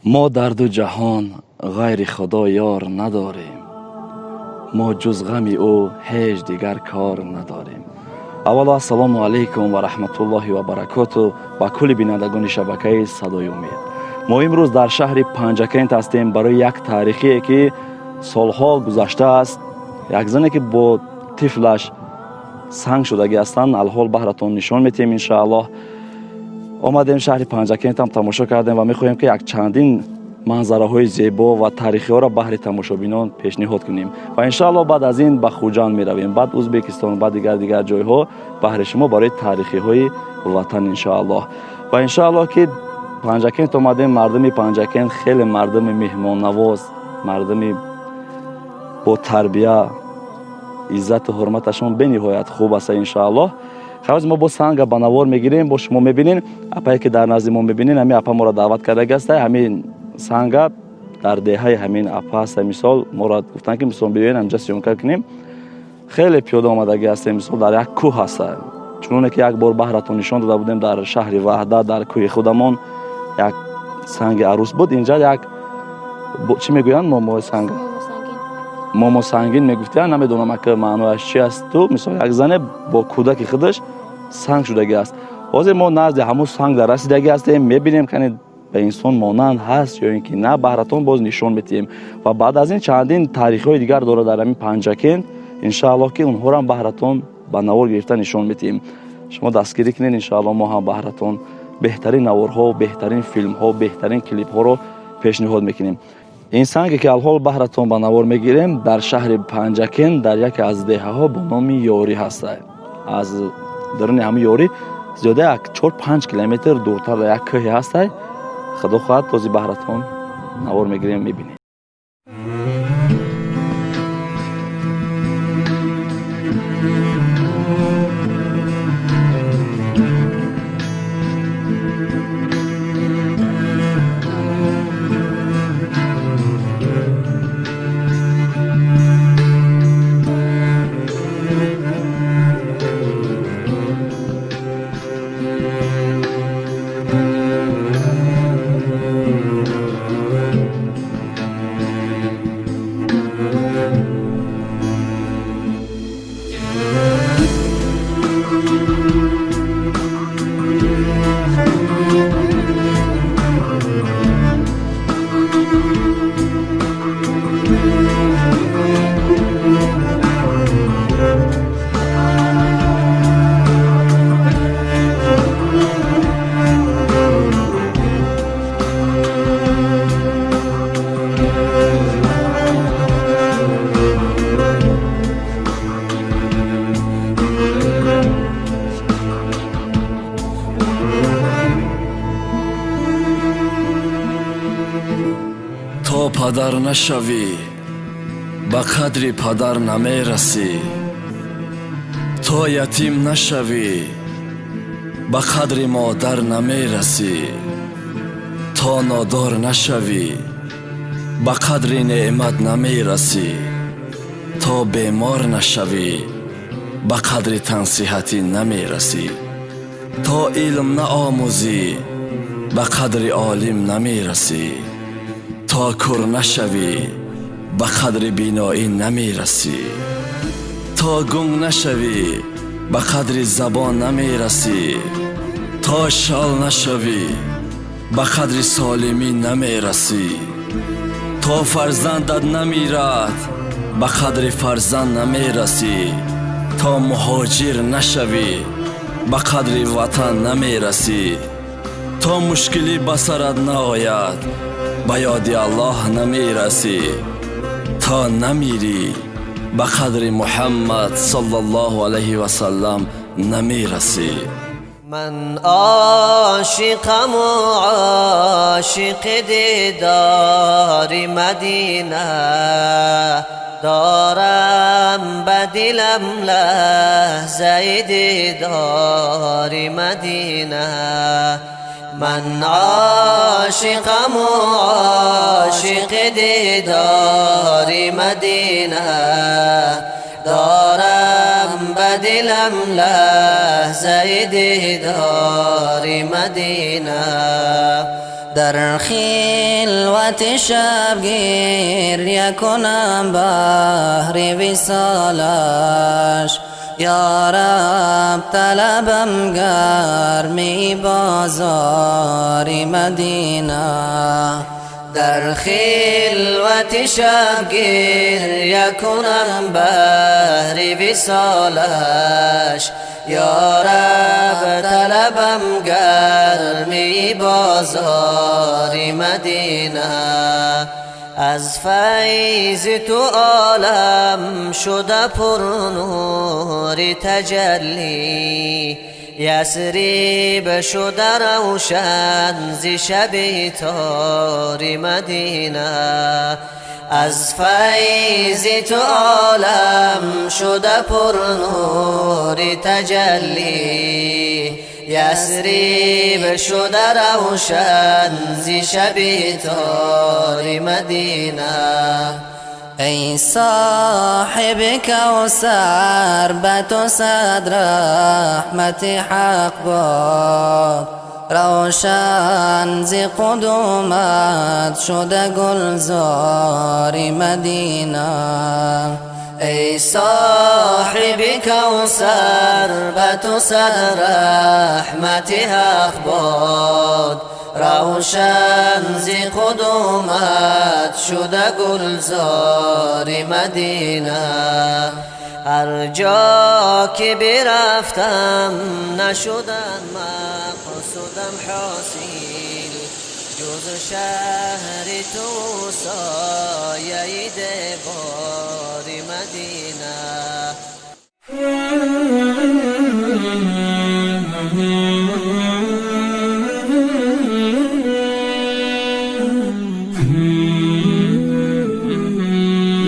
Мо дар ду ҷаҳон ғайри Худо ёр надорем, мо ҷуз ғами ӯ ҳеҷ дигар кор надорем. Аввало ассалому алайкум ва раҳматуллоҳи ва баракоту ба кулли бинандагони шабакаи Садои Умед. Мо имрӯз дар шаҳри Панҷакент ҳастем барои як таърихие, ки солҳо гузаштааст. Як зане, ки бо тифлаш санг шудагӣ ҳастанд, алҳол баҳратон нишон метиҳем, иншааллоҳ. Омадем шаҳри Панҷакентам, тамошо кардем ва мехоҳем, ки як чандин манзараҳои зебо ва таърихиҳоро баҳри тамошобинон пешниҳод кунем ва иншааллоҳ баъд аз ин ба Хуҷанд меравем, баъд Узбекистон, баъд дигар дигар ҷойҳо баҳри шумо барои таърихиҳои ватан, иншааллоҳ. Ва иншааллоҳ, ки Панҷакент омадем, мардуми Панҷакент хеле мардуми меҳмоннавоз, мардуми бо тарбия, иззату ҳурматашон бениҳоят хуб аст, иншааллоҳ. Ҳавз мо бо санга ба навор мегирем, бо шумо мебинем. Апае, ки дар назди мо мебинем, ҳамин апа моро даъват кардаги аста. Ҳамин санга дар деҳаи ҳамин апа аста. Мисол, моро гуфтанд, ки мисол биёен, ҳамҷа съёмка кунем. Хеле пиёда омадагӣ ҳастем. Мисол, дар як кӯҳ ҳаста, чуноне ки як бор баҳратон нишон дода будем, дар шаҳри Ваҳдат, дар кӯҳи худамон як санги арӯс буд. Инҷа як чӣ мегӯянд, момои санг, момо сангин мегуфтиянд, намедонам, ака, маънояш чи аст. Ту мисол, як зане бо кӯдаки худаш санг шудагӣ аст. Ҳозир мо назди ҳамун санг дар расидагӣ ҳастем, мебинем, кани ба инсон монанд ҳаст ё ин ки на, баҳратон боз нишон метиҳем. Ва баъд аз ин чандин таърихҳои дигар дорад дар ҳамин Панҷакент, иншааллоҳ, ки онҳоро баҳратон ба навор гирифта нишон метиҳем. Шумо дастгирӣ кунед, иншааллоҳ, мо ҳам баҳратон беҳтарин наворҳо, беҳтарин филмҳо, беҳтарин клипҳоро пешниҳод мекунем. Ин санге, ки алҳол баҳратон ба навор мегирем, дар шаҳри Панҷакент, дар яке аз деҳаҳо бо номи Ёрӣ ҳаста. Аз даруни ҳамин Ёрӣ зиёда як 4-5 километр дуртар дар як кӯҳе ҳаста. Худо хоҳад, този баҳратон навор мегирем, мебинем. То падар нашавӣ, ба қадри падар намерасӣ. То ятим нашавӣ, ба қадри модар намерасӣ. То нодор нашавӣ, ба қадри неъмат намерасӣ. То бемор нашавӣ, ба қадри тансиҳатӣ намерасӣ. То илм наомӯзӣ, ба қадри олим намерасӣ. То кур нашавӣ, ба қадри биноӣ намерасӣ. То гунг нашавӣ, ба қадри забон намерасӣ. То шал нашавӣ, ба қадри солимӣ намерасӣ. То фарзандат намирад, ба қадри фарзанд намерасӣ. То муҳоҷир нашавӣ, ба қадри ватан намерасӣ. То мушкилӣ ба сарат наояд, ба ёди Аллоҳ намерасӣ. То намирӣ, ба қадри Муҳаммад саллаллоҳу алайҳи васаллам намерасӣ. Ман ошиқаму ошиқи дидори Мадина, дорам ба дилам лаҳзаи дидори Мадина. Ман ошиқаму ошиқи дидори Мадина, дорам ба дилам лаҳзаи дидори Мадина. در خلوت شب گریه کنم بهر وصالش یا رب طلبم گرمی بازار مدینه در خلوت شب گریه کنم بهر وصالش یا رب طلبم گرمی بازار مدینه از فیض تو عالم شده پر نور تجلی یثرب شده روشن ز شب تار مدینه از فیض تو عالم شده پر نور تجلی یثرب شده روشن ز شب تار مدینه ای صاحب کوثر به تو صد رحمت حق باد روشن ز قدومت شده گلزار مدینه ای صاحب کوثر به تو صد رحمت حق باد روشن ز قدومت شده گلزار مدینه هر جا که برفتم نشدن مقصودم حاصل جز شهر تو سایه دیوار مدینه.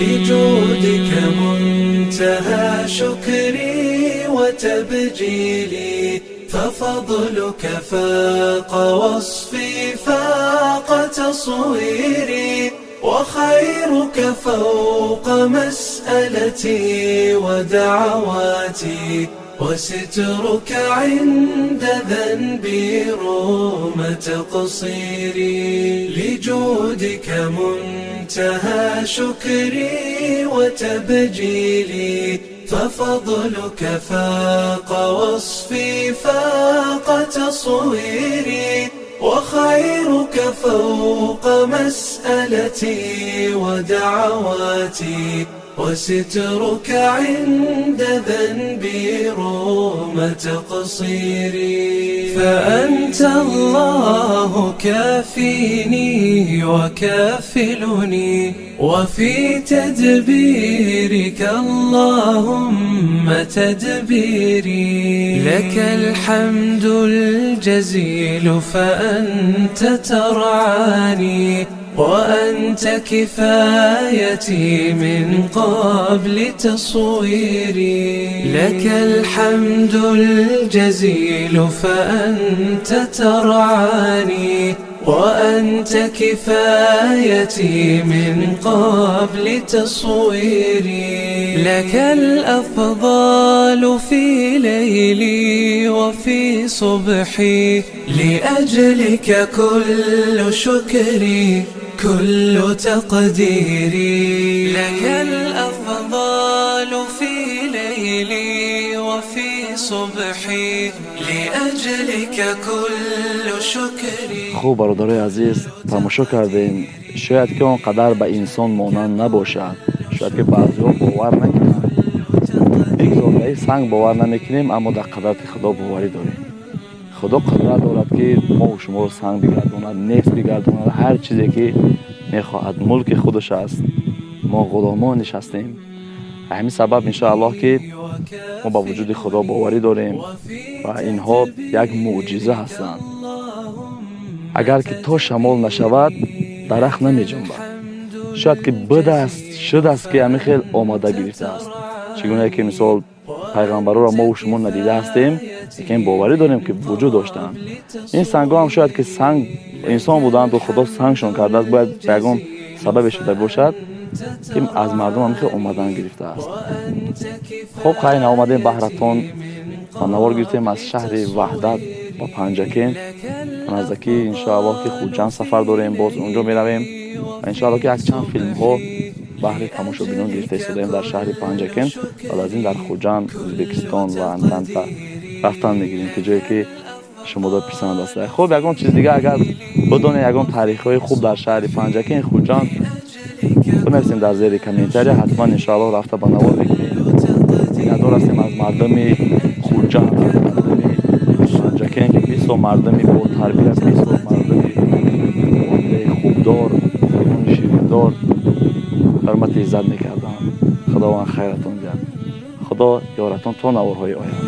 لجودك منتهى شكري وتبجيلي ففضلك فاق وصفي فاق تصويري وخيرك فوق مسألتي ودعواتي وسترك عند ذنبي روم تقصيري لجودك منتهى شكري وتبجيلي ففضلك فاق وصفي فاق تصويري وخيرك فوق مسألتي ودعواتي وسترك عند ذنبي روم تقصيري فأنت الله كافيني وكافلني وفي تدبيرك اللهم تدبيري لك الحمد الجزيل فأنت ترعاني وأنت كفايتي من قبل تصويري لك الحمد الجزيل فأنت ترعاني وأنت كفايتي من قبل تصويري لك الأفضال في ليلي وفي صبحي لأجلك كل شكري كل تقديري لك الأفضال في ليلي وفي صبحي لأجلك كل شكري. Хуб, бародарои азиз, тамошо кардем. Шояд ки он қадар ба инсон монанд набошад, шояд ки баъзеҳо бовар накунанд. Бигзор ба ин санг бовар намекунем, аммо дар қудрати Худо боварӣ дорем. Худо қудрат дорад, ки мо шуморо санг бигардонад, нест бигардонад, ҳар чизе ки мехоҳад. Мулки худаш аст, мо ғуломониш ҳастем. Ҳамин сабаб, иншоаллоҳ, ки мо ба вуҷуди Худо боварӣ дорем ва инҳо як мӯъҷиза ҳастанд. Агар ки то шамол нашавад, дарахт намеҷунбад. Шояд ки будааст, шудааст, ки ҳамин хел омода гирифтааст. Чӣ гуна ки мисол пайғамбарро мо шумо надида ҳастем, лекин боварӣ дорем, ки вуҷуд доштанд. Ин сангҳо ҳам шояд ки санг инсон буданду Худо сангшон кардааст. Бояд ба ягон сабабе шуда бошад, ки аз мардум ҳамин хел омадан гирифтааст. Хуб, хайр, наомадем баҳратон ва навор гирифтем аз шаҳри Ваҳдат ба Панҷакент. Наздакӣ, иншоаллоҳ, ки Хуҷанд сафар дорем, боз унҷо меравем ва, иншоаллоҳ, ки якчанд филмҳо баҳри тамошобинон гирифта истодаем дар шаҳри Панҷакент. Баъд аз ин дар Хуҷанд, Ӯзбекистон ва Антанта рафтан мегирем, ки ҷое ки шумода писанд аст. Хуб, ягон чиз дига агар бидонед, ягон таърихҳои хуб дар шаҳри Панҷакент, Хуҷанд, бинависем дар зери комментария. Ҳатман, иншоаллоҳ, рафта ба навор мекунем. Миннатдор ҳастем аз мардуми Хуҷанд, аз мардуми Панҷакент, ки бисёр мардуми ботарбия, бисёр мардуми оилаи хубдор, забони шириндор, ҳурмати иззат мекарданд. Худованд хайратон диҳад, Худо ёратон. То наворҳои оянда.